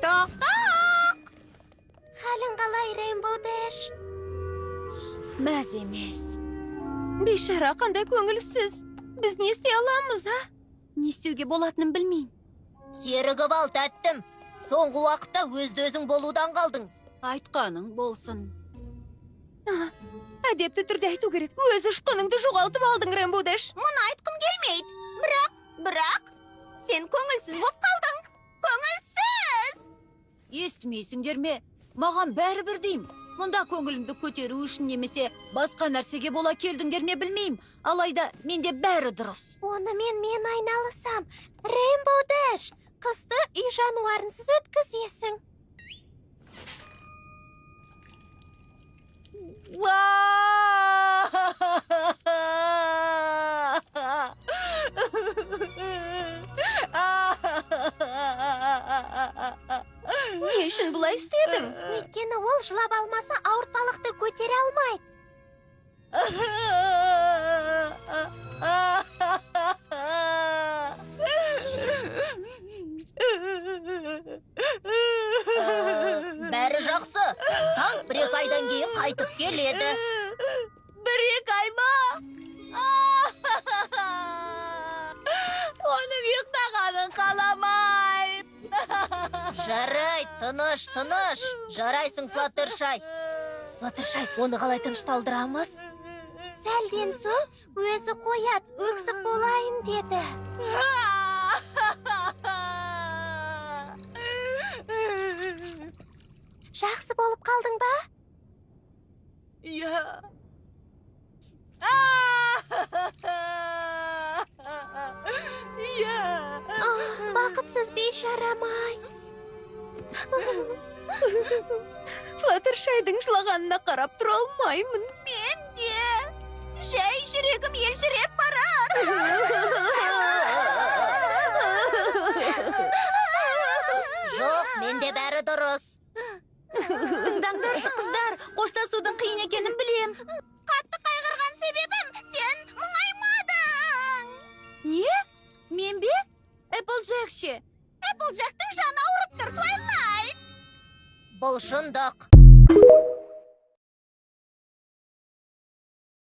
Тоқ-тоқ! Халің қалай, Рейнбоу Дэш? Мәз емес. Бейшара, қандай көңілсіз. Біз не істей аламыз, а? Не істеуге болатынын білмеймін. Серігіп ал, тәттім. Соңғы уақытта өзді-өзің болудан қалдың. Айтқаның болсын. Әдепті түрде айту керек. Өз ұшқыныңды жоғалтып алдың, Рейнбоу Дэш. Мұны айтқым келмейді. Бірақ, сен көңілсіз боп қалдың. Көңілсіз! Естімейсіңдер ме? Маған бәрібір деймін. Мұнда көңілімді көтеру үшін немесе басқа нәрсеге бола келдіңдер ме білмеймін. Алайда менде бәрі дұрыс. Онымен мен айналысам. Рейнбоу Дэш, қысты үй жануарынсыз өткізесің. Не үшін бұлай істедің? Өйткені ол жылап алмаса ауыртпалықты көтере алмайды. Бәрі жақсы. Танк 1-2 айдан кейін қайтып келеді. 1-2 ай ма? Оның ұйықтағанын қаламаймын. Жарайды, тыныш, тыныш. Жарайсың, Флаттершай. Флаттершай, оны қалай тынышталдырамыз? Сәлден соң өзі қояды, өксіп болайын деді. Жақсы болып қалдың ба? Иә. Иә. Бақытсыз бейшарам-ай. Флаттершайдың жылағанына қарап тұра алмаймын. Мен де. Жай жүрегім елжіреп барады. Жоқ, менде бәрі дұрыс. Тыңдаңдаршы, қыздар, қоштасудың қиын екенін білем. Қатты қайғырған себебім, сен мұңаймадың. Не? Мен бе? Эпплджек ше? Эпплджектің жаны ауырып тұр, Твайлайт. Бұл шындық.